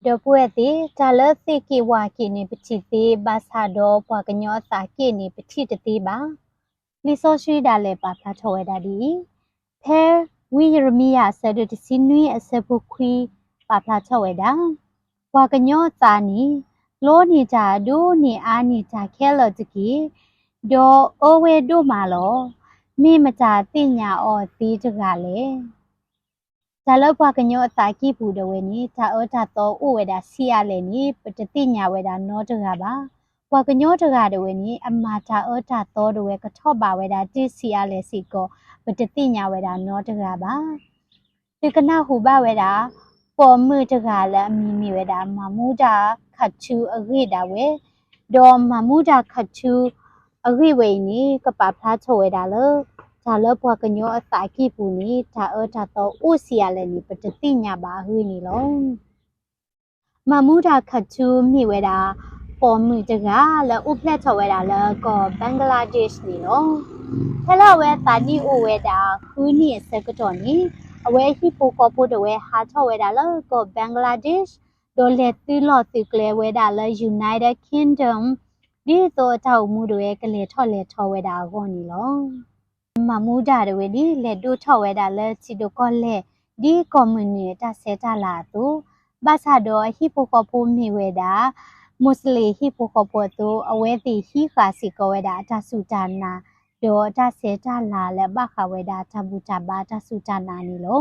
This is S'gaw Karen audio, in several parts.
ဒီပုၢ်ဝဲၢ်သ့ၣ်, တၢ်လၢသ့ၣ်က့ၣ်ဝၣ်က့ၣ်န့ၣ် ပထံၣ်သ့, ဘၣ်ဆၣ်ဒီးပှၤကညီအသးက့ၣ်န့ၣ် ပထံၣ်တသ့ဘၣ်. လံာ်စီဆှံဒၣ်လဲာ်ပာ်ဖျါထီၣ်ဝဲဒၣ်ဒ်အံၤ, ဖဲဝံယံးရမံယၤအဆၢဒိၣ်တဆံနွံအဆၢဖိခွံ ပာ်ဖျါထီၣ်ဝဲဒၣ်, ပှၤကညီအသးန့ၣ် လီန့ၢ်တၢ်အဒိၣ်န့ၢ်အါန့ၢ်တၢ်ခဲလၢာ်တက့ၢ်, ဒီးအၢဝဲဒိၣ်မးလီၤ. မ့ၢ်မတၤသ့ၣ်ညါအီၤသ့တဂၤလဲၣ်. တၢ်လၢပှၤကညီအသးကံၢ်ပူၤဒၣ်ဝဲန့ၣ် တၢ်အၢတၢ်သီအိၣ်ဝဲဒၣ်ဆံးအါလဲၣ်န့ၣ် ပတသ့ၣ်ညါဝဲဒၣ်နီတဂၤဘၣ်. ပှၤကညီတဂၤဒၣ်ဝဲန့ၣ် အမၤတၢ်အၢတၢ်သီဒၣ်ဝဲကထီၣ်ဘးဝဲဒၣ်တ့ၢ်ဆံးအါလဲၣ်စ့ၢ်ကီး ပတသ့ၣ်ညါဝဲဒၣ်နီတဂၤဘၣ်. သုကနၢ်ဟူဘၣ်ဝဲဒၣ် ပိာ်မုၣ်တဂၤလၢအမံၤမ့ၢ်ဝဲဒၣ် မၤမူဒၣ်ခးထူအဂ့ၢ်ဒၣ်ဝဲ, ဒီးမၤမူဒၣ်ခးထူအဂ့ၢ်ဝဲအံၤန့ၣ် ကပာ်ဖျါထီၣ်ဝဲဒၣ်လၢ တၢ်လၢပှၤကညီအသးကံၢ်ပူၤန့ၣ် တၢ်အၢတၢ်သီအိၣ်ဆံးအါလဲၣ်န့ၣ် ပတသ့ၣ်ညါဘၣ်အဂ့ၢ်န့ၣ်လီၤ. မၤမူဒၣ်ခးထူမ့ၢ်ဝဲဒၣ် ပိာ်မုၣ်တဂၤလၢအိၣ်ဖျဲၣ်ထီၣ်ဝဲဒၣ်လၢကီၢ် Bangladesh န့ၣ်လီၤ. ဖဲလၢအဝဲအသးနံၣ်အိၣ်ဝဲဒၣ်ဃုနံၣ်အဆၢကတီၢ်န့ၣ် အဝဲအဟံၣ်ဖိဃီဖိဒၣ်ဝဲဟးထီၣ်ဝဲဒၣ်လၢကီၢ် Bangladesh ဒီးလဲၤသုးလီၢ်သုးကျဲဝဲဒၣ်လၢ United Kingdom ဒ်သိးအတၢ်အိၣ်မူဒၣ်ဝဲကလဲၤထီၣ်လဲၤထီဝဲဒၣ်အဂီၢ်န့ၣ်လီၤ. မၤမူဒၣ်ဒၣ်ဝဲန့ၣ် လဲၤဒိၣ်ထီၣ်ဝဲဒၣ်လၢထံဒိၣ်ကီၢ်လဲၢ် ဒ်ကီၢ်မုၢ်နုာ်အတၢ်ဆဲးတၢ်လၤအသိး, ဘၣ်ဆၣ်ဒီးအဟံၣ်ဖိဃီဖိမ့ၢ်ဝဲဒၣ် Muslim ဟံၣ်ဖိဃီဖိအသိး အဝဲသ့ၣ်ဟံးဃာ်စ့ၢ်ကီးဝဲဒၣ်အတၢ်စူၢ်တၢ်နာ် ဒီးတၢ်ဆဲးတၢ်လၤလၢဘၣ်ဃးဝဲဒၣ်တၢ်ဘူၣ်တၢ်ဘါတၢ်စူၢ်တၢ်နာ်န့ၣ်လီၤ.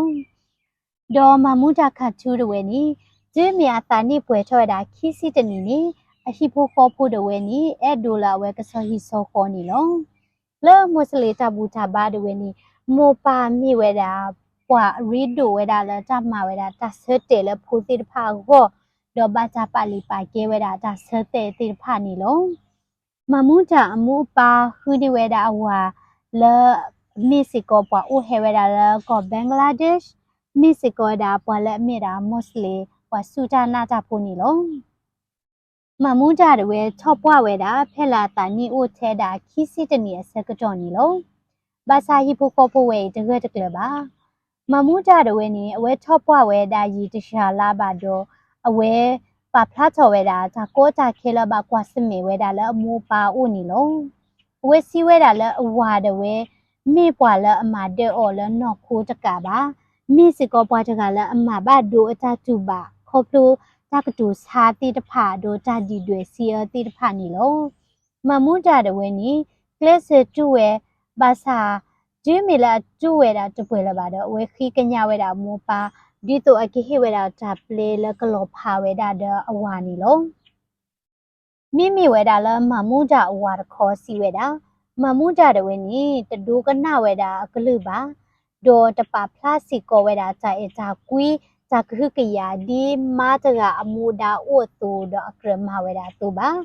ဒီးမၤမူဒၣ်ခးထူဒၣ်ဝဲန့ၣ် တုၤမ့ၢ်အသးနံၣ်ပှဲၤထီၣ်ဝဲဒၣ်ခံဆံတနံၣ်န့ၣ် အဟံၣ်ဖိဃီဖိဒၣ်ဝဲန့ၣ် အဲၣ်ဒိးလၢအဝဲကဆီဟံၣ်ဆီဃီန့ၣ်လီၤ. လၢ Muslim တၢ်ဘူၣ်တၢ်ဘါဒၣ်ဝဲန့ၣ် မိၢ်ပၢ်မ့ၢ်ဝဲဒၣ် ပှၤရ့ဒိၣ်ဝဲဒၣ်လၢတၢ်မၤဝဲဒၣ်တၢ်ဆၢတဲာ်လၢဖိသ့ၣ်တဖၣ်အဂီၢ်, ဒီးဘၣ်တၢ်ပာ်လုၢ်ပာ်ကဲဝဲဒၣ်တၢ်ဆၢတဲာ်သ့ၣ်တဖၣ်န့ၣ်လီၤ. မၤမူဒၣ်အမိၢ်အပၢ်ဃုန့ၢ်ဝဲဒၣ်အဝၤလၢ မ့ၢ်စ့ၢ်ကီးပှၤအိၣ်ဟဲဝဲဒၣ်လၢကီၢ် Bangladesh, မ့ၢ်စ့ၢ်ကီးဝဲဒၣ်ပှၤလၢအမ့ၢ်ဒၣ် Muslim ပှၤစူၢ်တၢ်နာ်တၢ်ဖိန့ၣ်လီၤ. မၤမူဒၣ်ဒၣ်ဝဲထီၣ်ပှၢ်ဝဲဒၣ် ဖဲလၢအသးနံၣ်အိၣ်ထဲဒၣ်ခံဆံတနံၣ်အဆၢကတီၢ်န့ၣ်လီၤ. ဘၣ်ဆၣ်ဟံၣ်ဖိဃီဖိဝဲအံၤတဂၢၢ်တကျၢၤဘၣ်. မၤမူဒၣ်ဒၣ်ဝဲန့ၣ် အဝဲထီၣ်ပှၢ်ဝဲဒၣ်ယံာ်တယၤလါဘၣ်ဒီး အဝဲပာ်ဖျါထီၣ်ဝဲဒၣ် တၢ်ကီတၢ်ခဲလၢဘၣ်ကွၢ်ဆၢၣ်မဲာ်ဝဲဒၣ်လၢအမိၢ်အပၢ်အအိၣ်န့ၣ်လီၤ. အဝဲစံးဝဲဒၣ်လၢအဝၤဒၣ်ဝဲ မ့ၢ်ပှၤလၢအမၤဒၢအီၤလၢနီၢ်ခိတကးဘၣ်, မ့ၢ်စ့ၢ်ကီးပှၤတဂၤလၢအမၤဘၣ်ဒိအတၢ်တူၢ်ဘၣ် ခီဖျိတၢ်ကတိၤဆါသ့ၣ်တဖၣ် ဒီးတၢ်ဒံၣ်ဒွဲၣ်စံးအၢသ့ၣ်တဖၣ်န့ၣ်လီၤ. မၤမူဒၣ်ဒၣ်ဝဲန့ၣ် ကျဲးစၢးတူၢ်ဝဲ, ဘၣ်ဆၣ် တုၤမ့ၢ်လၢအတူၢ်ဝဲဒၣ်တပှဲၤလၢၤဘၣ်ဒီး အဝဲဃ့ကညးဝဲဒၣ်အမိၢ်အပၢ် ဒ်သိးအကဟ့ၣ်ဝဲဒၣ်တၢ်ပျဲလၢကလီၤဖးဝဲဒၣ်ဒီးအဝၤန့ၣ်လီၤ. မ့မ့ၢ်ဝဲဒၣ်လၢမၤမူဒၣ်အဝၤတခီစံးဝဲဒၣ်, မၤမူဒၣ်ဒၣ်ဝဲန့ၣ် တဒိကနၣ်ဝဲဒၣ်အကလုၢ်ဘၣ်, ဒီးတပာ်ဖျါစ့ၢ်ကီးဝဲဒၣ်တၢ်အဲၣ်တၢ်ကွံ တၢ်ကဟုကယာ် ဒ်မါတဂၤအမူဒါအိၣ်အသိး ဒီးအကြၢးမၤဝဲဒၣ်အသိးဘၣ်.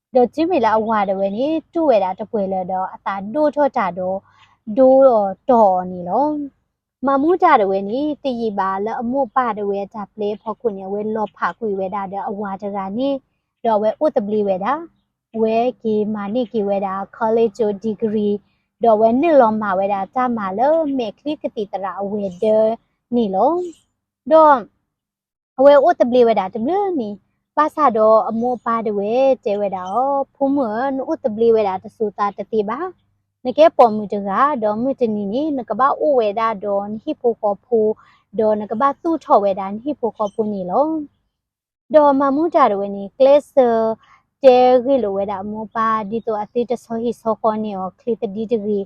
ဒီးတုၤမ့ၢ်လၢအဝၤဒၣ်ဝဲန့ၣ် တူၢ်ဝဲဒၣ်တပှဲၤလၢၤဒီး အသးဒိၣ်ထီၣ်တၢ်ဒီး ဒိအီၤတီၢ်အီၤန့ၣ်လီၤ. မၤမူဒၣ်ဒၣ်ဝဲန့ၣ် တယံာ်ဘၣ်လၢအမိၢ်အပၢ်ဒၣ်ဝဲအတၢ်ပျဲအဖီခိၣ်န့ၣ် အဝဲလီၤဖးကွံာ်ဝဲဒၣ်ဒီးအဝၤတဂၤန့ၣ်, ဒီးအဝဲအိၣ်သဘျ့ဝဲဒၣ်, အဝဲက့ၤမၤန့ၢ်က့ၤဝဲဒၣ် college degree, ဒီးအဝဲနုာ်လီၤမၤဝဲဒၣ်တၢ်မၤလၢမဲာ်ချံကသံၣ်သရၣ်အဝဲၤဒၢန့ၣ်လီၤ. ဒီး အဝဲအိၣ်သဘျ့ဝဲဒၣ်တဘျုးနံၣ်, ဘၣ်ဆၣ်ဒီးအမိၢ်အပၢ်ဒၣ်ဝဲတဲဝဲဒၣ်အီၤ, ဖိမုၣ်ဧၢ, နအိၣ်သဘျ့ဝဲဒၣ်တစိၤသးတသ့ဘၣ်. နကဲပိာ်မုၣ်တဂၤ, ဒီးမုၢ်တနံၤန့ၣ် နကဘၣ်အိၣ်ဝဲဒၣ်ဒီးနဟံၣ်ဖိဃီဖိ, ဒီးနကဘၣ်သူၣ်ထီၣ်ဝဲဒၣ်နဟံၣ်ဖိဃီဖိန့ၣ်လီၤ. ဒီးမၤမူဒၣ်ဒၣ်ဝဲန့ၣ် ကျဲးစၢးတဲဂ့ၢ်လိာ်ဝဲဒၣ်အမိၢ်အပၢ် ဒ်သိးအသုတဆီဟံၣ်ဆီဃီန့ၢ်အီၤချ့သဒံတဂ့ၤ, ဒီး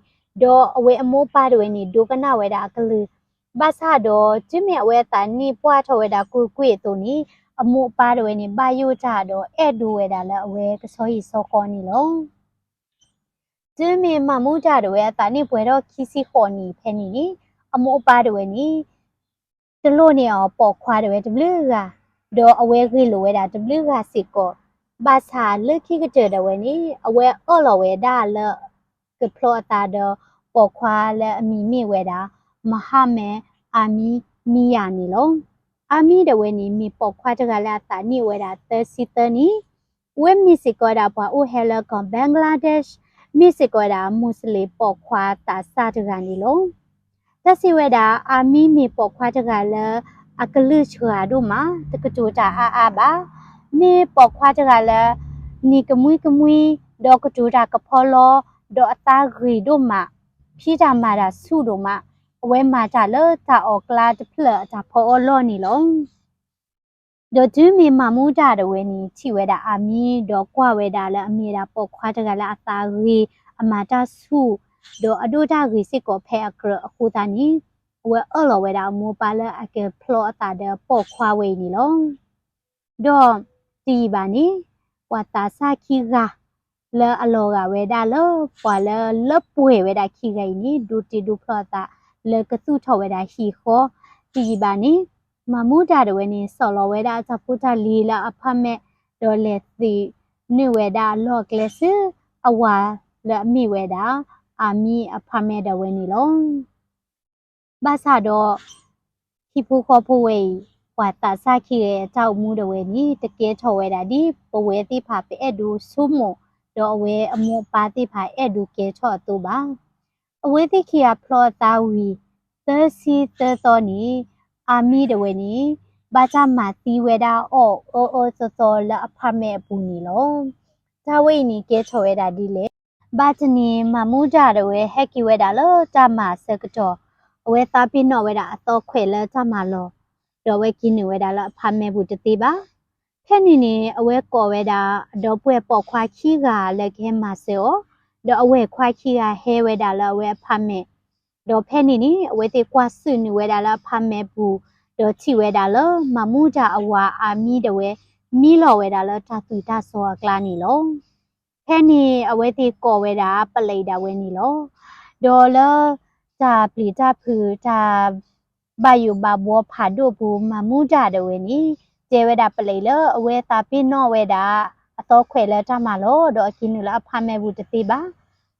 အဝဲအမိၢ်အပၢ်ဒၣ်ဝဲန့ၣ် ဒိကနၣ်ဝဲဒၣ်အကလုၢ်, ဘၣ်ဆၣ်ဒီး တုၤမ့ၢ်အဝဲအသးနံၣ်ပှၢ်ထီၣ်ဝဲဒၣ်ကွ့ၢ်ကွ့ၢ်အသိးန့ၣ် အမိၢ်အပၢ်ဒၣ်ဝဲန့ၣ် ဘၣ်ယိၣ်တၢ်ဒီးအဲၣ်ဒိးဝဲဒၣ်လၢအဝဲကဆီဟံၣ်ဆီဃီန့ၣ်လီၤ. တုၤမ့ၢ်မၤမူဒၣ်ဒၣ်ဝဲအသးနံၣ်ပှဲၤထီၣ်ခံဆံဃိးနံၣ်ဖဲန့ၣ်န့ၣ် အမိၢ်အပၢ်ဒၣ်ဝဲန့ၣ် တလိၣ်န့ၢ်အီၤပိာ်ခွါဒၣ်ဝဲတဘျုးဂၤ, ဒီးအဝဲဂ့ၢ်လိာ်ဝဲဒၣ်တဘျုးဂၤစ့ၢ်ကီး, ဘၣ်ဆၣ်လၢခံကတၢၢ်ဒၣ်ဝဲန့ၣ် အဝဲအၢၣ်လီၤဝဲဒၣ်လၢ ကဖျီအသးဒီးပိာ်ခွါလၢအမံၤမ့ၢ်ဝဲဒၣ် Mohammed Amir Mia န့ၣ်လီၤ. Amir ဒၣ်ဝဲန့ၣ် မ့ၢ်ပိာ်ခွါတဂၤလၢအသးနံၣ်အိၣ်ဝဲဒၣ်သၢဆံသၢနံၣ်, အဝဲမ့ၢ်စ့ၢ်ကီးဝဲဒၣ်ပှၤအိၣ်ဟဲလၢကီၢ် Bangladesh, မ့ၢ်စ့ၢ်ကီးဝဲဒၣ် Muslim ပိာ်ခွါသးစၢ်တဂၤန့ၣ်လီၤ. တၢ်စံးဝဲဒၣ် Amir မ့ၢ်ပိာ်ခွါတဂၤလၢ အကလုၢ်စှၤဒိၣ်မး, တကတိၤတၢ်အါအါဘၣ်. မ့ၢ်ပိာ်ခွါတဂၤလၢ နံၤကမှံကမှံ, ဒီးကတိၤတၢ်ကဖီလီ, ဒီးအသးဂ့ၤဒိၣ်မး, ဖံးတၢ်မၤတၢ်ဆူၣ်ဒိၣ်မး, အဝဲမၤတၢ်လၢတၢ်အီၣ်ကျါတဖျၢၣ်အတၢ်ဖီအီလီၢ်န့ၣ်လီၤ. ဒီးတုၤမ့ၢ်မၤမူဒါတဝဲန့ၣ် ထံၣ်ဝဲဒၣ်အါမံဒီးကွၢ်ဝဲဒၣ်လၢအမ့ၢ်ဝဲဒၣ်ပိာ်ခွါတဂၤလၢအသးဂ့ၤ, အမၤတၢ်ဆူၣ်, ဒီးအဒိၣ်တၢ်ဂ့ၤစ့ၢ်ကီးဖဲအကြၢးအဃိသတးန့ၣ်, အဝဲအၢၣ်လီၤဝဲဒၣ်အမိၢ်အပၢ်လၢအကဖျီအသးဒီးပိာ်ခွါဝဲအံၤန့ၣ်လီၤ. ဒီးတယံာ်ဘၣ်န့ၣ်, ပှၤသးစၢ်ခံဂၤ လၢအလီၤဂာ်ဝဲဒၣ်လၢ ပှၤလၢလၢပှဲၤဝဲဒၣ်ခံဂၤအံၤန့ၣ် ဒိးတ့ဒိးဖျီအသးလၢကသူၣ်ထီၣ်ဝဲဒၣ်ဟံၣ်ဃီ. တယံာ်ဘၣ်န့ၣ်, မၤမူဒါတဝဲန့ၣ် ဆီၣ်လီၤဝဲဒၣ်အတၢ်ဖိတၢ်လံၤလၢအဖးမဲာ်, ဒီးလဲၤသ့ၣ်နုာ်ဝဲဒၣ်အလီၢ်အကျဲဆူ အဝၤလၢအမ့ၢ်ဝဲဒၣ် အါမံအဖးမဲာ်ဒၣ်ဝဲန့ၣ်လီၤ. ဘၣ်ဆၣ်ဒီး ဟံၣ်ဖိဃီဖိဝဲအံၤ ပှၤသးစၢ်ခံဂၤအတၢ်အိၣ်မူဒၣ်ဝဲန့ၣ် တကဲထီၣ်ဝဲဒၣ်ဒ်ပဝဲသ့ၣ်တဖၣ်ပအဲၣ်ဒိးဆိကမိၣ်, ဒီးအဝဲအမိၢ်အပၢ်သ့ၣ်တဖၣ်အဲၣ်ဒိးကဲထီၣ်အသိးဘၣ်. အဝဲသ့ၣ်ခံဂၤဖျီအသးဝံၤ သၢဆံသၢသီန့ၣ်, အါမံဒၣ်ဝဲန့ၣ် ဘၣ်တၢ်မၤသံဝဲဒၣ်အီၣ်အၢအၢသီသီလၢအဖးမဲာ်အပူၤန့ၣ်လီၤ. တၢ်ဝဲအံၤန့ၣ်ကဲထီၣ်ဝဲဒၣ်ဒ်လဲၣ်. ဘၣ်တနံၤ မၤမူဒါတဝဲဟဲက့ၤဝဲဒၣ်လၢတၢ်မၤအဆၢကတီၢ်, အဝဲသးပ့ၤနီၣ်ဝဲဒၣ်အသီခွဲးလၢတၢ်မၤလီၢ်, ဒီးအဝဲက့ၤနုာ်ဝဲဒၣ်လၢအဖးမဲာ်ပူၤတသ့ဘၣ်. ဖဲန့ၣ်န့ၣ် အဝဲကိးဝဲဒၣ်အဒီပုၢ်ဝဲၢ်ပိာ်ခွါခံဂၤလၢကဟဲမၤစၢၤအီၤ, ဒီးအဝဲၢ်ခွါခံဂၤဟဲဝဲဒၣ်လၢအဝဲအဖးမဲာ် ဒီးဖဲန့ၣ်န့ၣ် အဝဲသ့ၣ်ကွၢ်ဆူၣ်နုာ်ဝဲဒၣ်လၢအဖးမဲာ်ပူၤ, ဒီးထံၣ်ဝဲဒၣ်လၢမၤမူဒါအဝၤအါမံဒၣ်ဝဲ မံလီၤဝဲဒၣ်လၢတၢ်သွံၣ်တၢ်စီၤအကျါန့ၣ်လီၤ. ဖဲန့ၣ်အဝဲသ့ၣ်ကိးဝဲဒၣ်ပလံးဒၣ်ဝဲန့ၣ်လီၤ. ဒီးလၢတၢ်ပျံၤတၢ်ဖုး တၢ်ဘၣ်ယိၣ်ဘၣ်ဘှီဖးဒိၣ်အပူၤ မၤမူဒါဒၣ်ဝဲန့ၣ် တဲဝဲဒၣ်ပလံးလၢအဝဲသးပ့ၤနီၣ်ဝဲဒၣ်အသီခွဲးလၢတၢ်မၤလီၢ် ဒီးအက့ၤနုာ်လၢအဖးမဲာ်ပူၤတသ့ဘၣ်.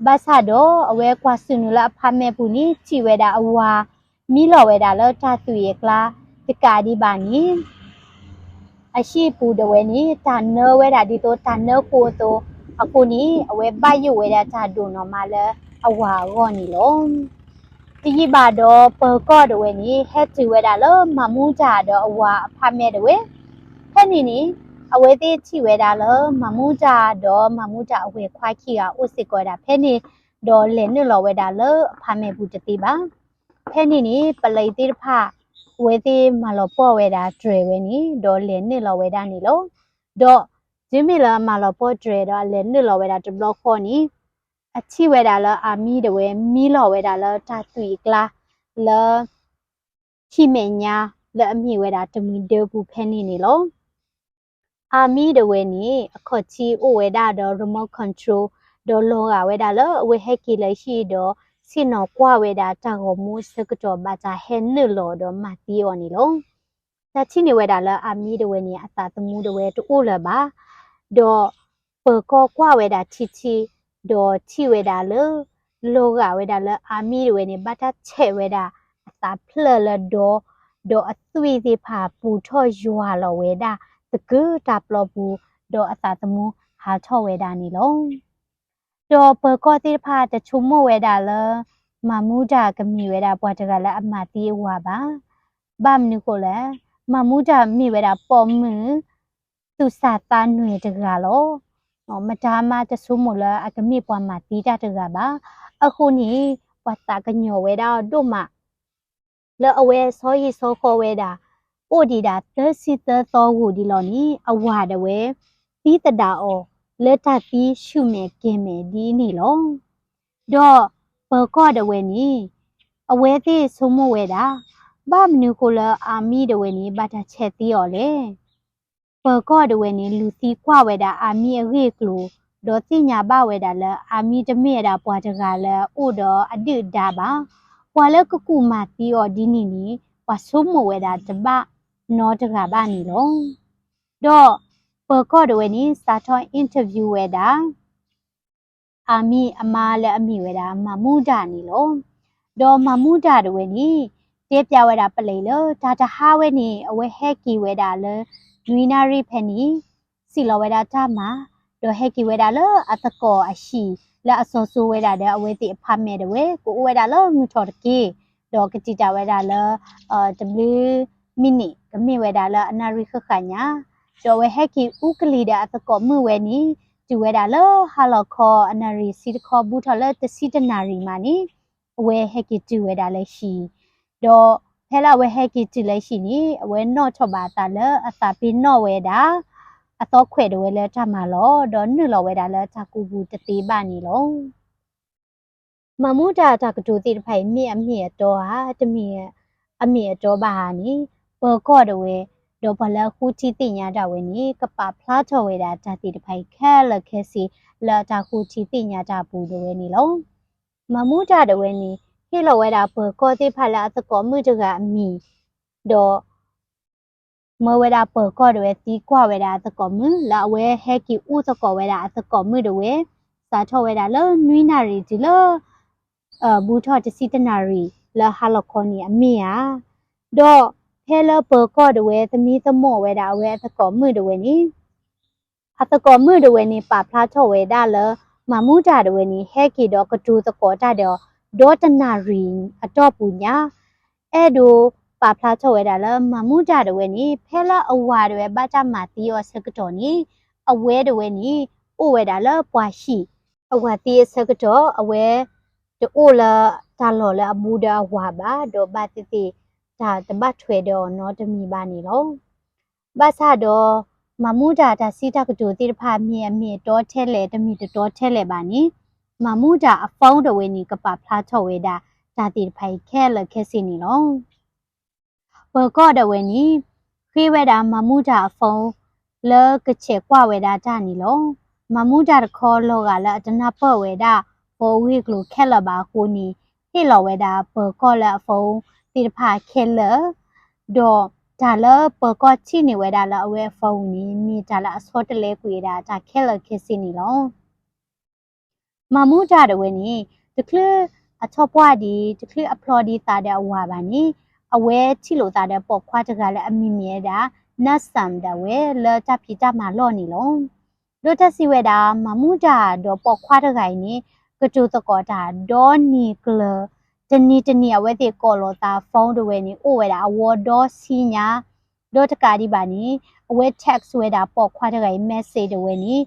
ဘၣ်ဆၣ်ဒီးအဝဲကွၢ်ဆူၣ်နုာ်လၢအဖးမဲာ်ပူၤန့ၣ် ထံၣ်ဝဲဒၣ်အဝၤ မံလီၤဝဲဒၣ်လၢတၢ်သွံၣ်အကျါ တကးဒံးဘၣ်န့ၣ် အဟံၣ်ပူၤဒၣ်ဝဲန့ၣ် တၢ်နၢဝဲဒၣ်ဒ်သိးတၢ်နၢဃိအသိး, အဃိန့ၣ် အဝဲဘၣ်ယိၣ်ဝဲဒၣ်တၢ်ဒိၣ်နီၢ်မးလၢအဝၤအဂီၢ်န့ၣ်လီၤ. တယံာ်ဘၣ်ဒီးပၢၤကီၢ်ဒၣ်ဝဲန့ၣ် ဟဲတုၤဝဲဒၣ်လၢမၤမူဒါဒီးအဝၤအဖးမဲာ်ဒၣ်ဝဲ. ဖဲန့ၣ်န့ၣ် အဝဲသ့ၣ်ထံၣ်ဝဲဒၣ်လၢမၤမူဒါဒီးမၤမူဒါအဝဲၢ်ခွါခံဂၤအိၣ်စ့ၢ်ကီးဝဲဒၣ်ဖဲန့ၣ်, ဒီးလဲၤနုာ်လီၤဝဲဒၣ်လၢအဖးမဲာ်ပူၤတသ့ဘၣ်. ဖဲန့ၣ်န့ၣ် ပလံးသ့ၣ်တဖၣ် အဝဲသ့ၣ်မၤလီၤပှီၢ်ဝဲဒၣ်တြဲၤဝဲန့ၣ် ဒီးလဲၤနုာ်လီၤဝဲဒၣ်န့ၣ်လီၤ. ဒီးတုၤမ့ၢ်လၢအမၤလီၤပှီၢ်တြဲၤဒီးအလဲၤနုာ်လီၤဝဲဒၣ်တဘျီဃီန့ၣ်, အထံၣ်ဝဲဒၣ်လၢအါမံဒၣ်ဝဲ မံလီၤဝဲဒၣ်လၢတၢ်သွံၣ်အကျါ လၢ ဟံၣ်မဲာ်ညါလၢအမ့ၢ်ဝဲဒၣ်တမှံၤဒၢပူၤဖဲန့ၣ်န့ၣ်လီၤ. အါမံဒၣ်ဝဲန့ၣ် အခီၣ်ထံးအိၣ်ဝဲဒၣ်ဒီး remote control ဒီးလီၤဂာ်ဝဲဒၣ်လၢအဝဲဟဲက့ၤလၢဟံၣ်ဒီး ဆ့ၣ်နီၤကွၢ်ဝဲဒၣ်တၢ်ဂီၤမူအဆၢကတီၢ်ဘၣ်တၢ်ဟဲနုာ်လီၤဒီးမၤသံအီၤန့ၣ်လီၤ. တၢ်ထံၣ်န့ၢ်ဝဲဒၣ်လၢအါမံဒၣ်ဝဲန့ၣ် အသးသမူဒၣ်ဝဲတအိၣ်လၢၤဘၣ်. ဒီးပၢၤကီၢ်ကွၢ်ဝဲဒၣ်ထံထံ, ဒီးထံၣ်ဝဲဒၣ်လၢ လီၤဂာ်ဝဲဒၣ်လၢအါမံဒၣ်ဝဲန့ၣ် ဘၣ်တၢ်ဆဲးဝဲဒၣ်အသးဖျၢၣ်လၢဒီ, ဒီးအသွံၣ်သ့ၣ်တဖၣ်ပူၤထီၣ်ယွၤလီၤဝဲဒၣ်သကုၤတၢ်ပျီပူၤ, ဒီးအသးသမူဟးထီၣ်ဝဲဒၣ်န့ၣ်လီၤ. ဒီးပၢၤကီၢ်သ့ၣ်တဖၣ်တဆိကမိၣ်ဝဲဒၣ်လၢ မၤမူဒါကမ့ၢ်ဝဲဒၣ်ပှၤတဂၤလၢအမၤသံအဝၤဘၣ်. ဘၣ်မနုၤဃိလဲၣ်, မၤမူဒါမ့ၢ်ဝဲဒၣ်ပိာ်မုၣ် သူၣ်စၢ်သးနွဲၣ်တဂၤလီၤ. မတၤမးတဆိကမိၣ်လၢအကမ့ၢ်ပှၤမၤသံတၢ်တဂၤဘၣ်. အဃိန့ၣ် ပှၤသးကညီၤဝဲဒၣ်အီၤဒိၣ်မး လၢအဝဲဆီဟံၣ်ဆီဃီဝဲဒၣ် အိၣ်ဒံးဒၣ်သၢဆံသၢသီဂိၢ်ဒံးလီၤန့ၣ် အဝၤဒၣ်ဝဲ သံသဒၣ်အီၤလၢတၢ်သံဆူၣ်မဲာ်ကဲၤမဲာ်ဒ်န့ၣ်လီၤ. ဒီးပၢၤကီၢ်ဒၣ်ဝဲန့ၣ် အဝဲသ့ၣ်ဆိကမိၣ်ဝဲဒၣ် ဘၣ်မနုၤဃိလၢအါမံဒၣ်ဝဲန့ၣ် ဘၣ်တၢ်ဆဲးသံအီၤလဲၣ်. ပၢၤကီၢ်ဒၣ်ဝဲန့ၣ် လူၤသံကွၢ်ဝဲဒၣ်အါမံအဂ့ၢ်အကျိၤ, ဒီးသ့ၣ်ညါဘၣ်ဝဲဒၣ်လၢအါမံတမ့ၢ်ဝဲဒၣ်ပှၤတဂၤလၢအအိၣ်ဒီးအဒုၣ်အဒါဘၣ်. ပှၤလၢကကူၣ်မၤသံအီၤဒ်န့ၣ်န့ၣ် ပှၤဆိကမိၣ်ဝဲဒၣ်တဘၣ်နီတဂၤဘၣ်န့ၣ်လီၤ. ဒီးပၢၤကီၢ်ဒၣ်ဝဲန့ၣ် စးထီၣ် interview ဝဲဒၣ် အါမံအမါလၢအမ့ၢ်ဝဲဒၣ်မၤမူဒါန့ၣ်လီၤ. ဒီးမၤမူဒါဒၣ်ဝဲန့ၣ် တဲဖျါဝဲဒၣ်ပလံးလၢ တၢ်တဟါဝဲန့ၣ် အဝဲဟဲက့ၤဝဲဒၣ်လၢ နွံနၣ်ရံၣ်ဖဲန့ၣ် စံၣ်လီၤဝဲဒၣ်တၢ်မၤ, ဒီးဟဲက့ၤဝဲဒၣ်လၢအသကိးအဟံၣ် လၢအစီၤစိၤဝဲဒၣ်ဒီးအဝဲသ့ၣ်အဖါမဲာ်ဒၣ်ဝဲ ကအိၣ်ဝဲဒၣ်လၢမုၢ်ထီၣ်တက့ၢ်, ဒီးကတံာ်တာ်ဝဲဒၣ်လၢ တဘျုး minute ကမ့ၢ်ဝဲဒၣ်လၢအနၣ်ရံၣ်ဃၣ်ဃၣ်ညါ, ဒီးအဝဲဟဲက့ၤအူကလံၤဒီးအသကိးမုၣ်ဝဲန့ၣ် တုၤဝဲဒၣ်လၢဟါလီၤခီအနၣ်ရံၣ်ဆံတခီ ဘူးထီၣ်လၢတဆံတနၣ်ရံၣ်မးန့ၣ် အဝဲဟဲက့ၤတုၤဝဲဒၣ်လၢဟံၣ်, ဒီးဖဲလၢအဝဲဟဲက့ၤတုၤလၢဟံၣ်န့ၣ် အဝဲနီၣ်ထီၣ်ဘၣ်အသးလၢအသးပ့ၤနီၣ်ဝဲဒၣ် အသီခွဲးဒၣ်ဝဲလၢတၢ်မၤလီၢ်, ဒီးနုာ်လီၤဝဲဒၣ်လၢတၢ်ကူပူၤတသ့ဘၣ်န့ၣ်လီၤ. မၤမူတၢ်အတၢ်ကတိၤသ့ၣ်တဖၣ်အံၤ မ့ၢ်အမ့ၢ်အတီဧါ, တမ့ၢ်အမ့ၢ်အတီဘၣ်ဧါန့ၣ် ပၢၤကီၢ်ဒၣ်ဝဲ, ဒီးပှၤလၢအဃိထံသ့ၣ်ညါတၢ်ဝဲန့ၣ် ကပာ်ဖျါထီၣ်ဝဲဒၣ်တၢ်သ့ၣ်တဖၣ်အံၤခဲလၢာ်ခဲဆ့ လၢအတၢ်ဃိထံသ့ၣ်ညါတၢ်အပူၤဒၣ်ဝဲန့ၣ်လီၤ. မၤမူတၢ်ဒၣ်ဝဲန့ၣ် ဟ့ၣ်လီၤဝဲဒၣ်ပၢၤကီၢ်သ့ၣ်တဖၣ်လၢအသကိးမုၣ်တဂၤအမံၤ, ဒီး မၢဝဲဒၣ်ပၢၤကီၢ်ဒၣ်ဝဲသံကွၢ်ဝဲဒၣ်အသကိးမုၣ် လၢအဝဲဟဲက့ၤအူသကိးဝဲဒၣ်အသကိးမုၣ်ဒၣ်ဝဲ စးထီၣ်ဝဲဒၣ်လၢနွံနၣ်ရံၣ်တုၤလၢ ဘူးထီၣ်တဆံတနၣ်ရံၣ်လၢဟါလီၤခီန့ၣ်အမ့ၢ်ဧါ. ဒီးဖဲလၢပၢၤကီၢ်ဒၣ်ဝဲသမံသမိးဝဲဒၣ်အဝဲအသကိးမုၣ်ဒၣ်ဝဲန့ၣ် အသကိးမုၣ်ဒၣ်ဝဲန့ၣ် ပာ်ဖျါထီၣ်ဝဲဒၣ်လၢ မၤမူတၢ်ဒၣ်ဝဲန့ၣ် ဟဲက့ၤဒီးကတိၤသကိးတၢ်ဒီး ဒီတနၣ်ရံၣ်အတီၢ်ပူၤညါ, အဲၣ်ဒိးပာ်ဖျါထီၣ်ဝဲဒၣ်လၢ မၤမူတၢ်ဒၣ်ဝဲန့ၣ် ဖဲလၢအဝၤဒၣ်ဝဲဘၣ်တၢ်မၤသံအီၤအဆၢကတီၢ်န့ၣ် အဝဲဒၣ်ဝဲန့ၣ် အိၣ်ဝဲဒၣ်လၢပှၤဟံၣ်, အဝၤသံအဆၢကတီၢ် အဝဲတအိၣ်လၢတၢ်လီၢ်လၢအဘူးဒီးအဝၤဘၣ်, ဒီးဘၣ်သ့ၣ်သ့ၣ် တၢ်တဘၣ်ထွဲဒီးအီၤနီတမံၤဘၣ်န့ၣ်လီၤ. ဘၣ်ဆၣ်ဒီး မၤမူတၢ်တၢ်စံးတၢ်ကတိၤသ့ၣ်တဖၣ် မ့ၢ်အမ့ၢ်အတီထဲလဲၣ် တမ့ၢ်တတီထဲလဲၣ်ဘၣ်န့ၣ် မၤမူတၢ်အ phone ဒၣ်ဝဲန့ၣ် ကပာ်ဖျါထီၣ်ဝဲဒၣ် တၢ်သ့ၣ်တဖၣ်အံၤခဲလၢာ်ခဲဆ့န့ၣ်လီၤ. ပၢၤကီၢ်ဒၣ်ဝဲန့ၣ် ဃ့ဝဲဒၣ်မၤမူတၢ်အ phone လၢကဆဲးကွၢ်ဝဲဒၣ်တၢ်န့ၣ်လီၤ. မၤမူတၢ်တခီလီၤဂာ်လၢအတနၢ်ပၢၢ်ဝဲဒၣ် phone အဂ့ၢ်အကျိၤခဲလၢာ်ဘၣ်အဃိန့ၣ် ဟ့ၣ်လီၤဝဲဒၣ်ပၢၤကီၢ်လၢအ phone သ့ၣ်တဖၣ်ခဲလၢာ်, ဒီးတၢ်လၢပၢၤကီၢ်ထံၣ်န့ၢ်ဝဲဒၣ်လၢအဝဲအ phone န့ၣ် မ့ၢ်တၢ်လၢအဆီတလဲကွံာ်ဝဲဒၣ်တၢ်ခဲလၢာ်ခဲဆ့န့ၣ်လီၤ. မၤမူတၢ်ဒၣ်ဝဲန့ၣ် တချုးအထီၣ်ပှၢ်ဒံး တချုးအဖျီဒံးသးဒီးအဝၤဘၣ်န့ၣ် အဝဲထံၣ်လိာ်သးဒီးပိာ်ခွါတဂၤလၢအမံၤမ့ၢ်ဝဲဒၣ် နၢ်စၣ်ဒၣ်ဝဲလၢတၢ်ဖံးတၢ်မၤလီၢ်န့ၣ်လီၤ. ဒီးတၢ်စံးဝဲဒၣ် မၤမူတၢ်ဒီးပိာ်ခွါတဂၤအံၤန့ၣ် ကတိၤသကိးတၢ်ဒီနံၤကျၢၤ, တနံၤတနံၤအဝဲသ့ၣ်ကိးလိာ်သး phone ဒၣ်ဝဲန့ၣ် အိၣ်ဝဲဒၣ်အဝီဒီဆံညါ, ဒီးတကးဒံးဘၣ်န့ၣ် အဝဲ text ဝဲဒၣ်ပိာ်ခွါတဂၤအံၤ message ဒၣ်ဝဲန့ၣ်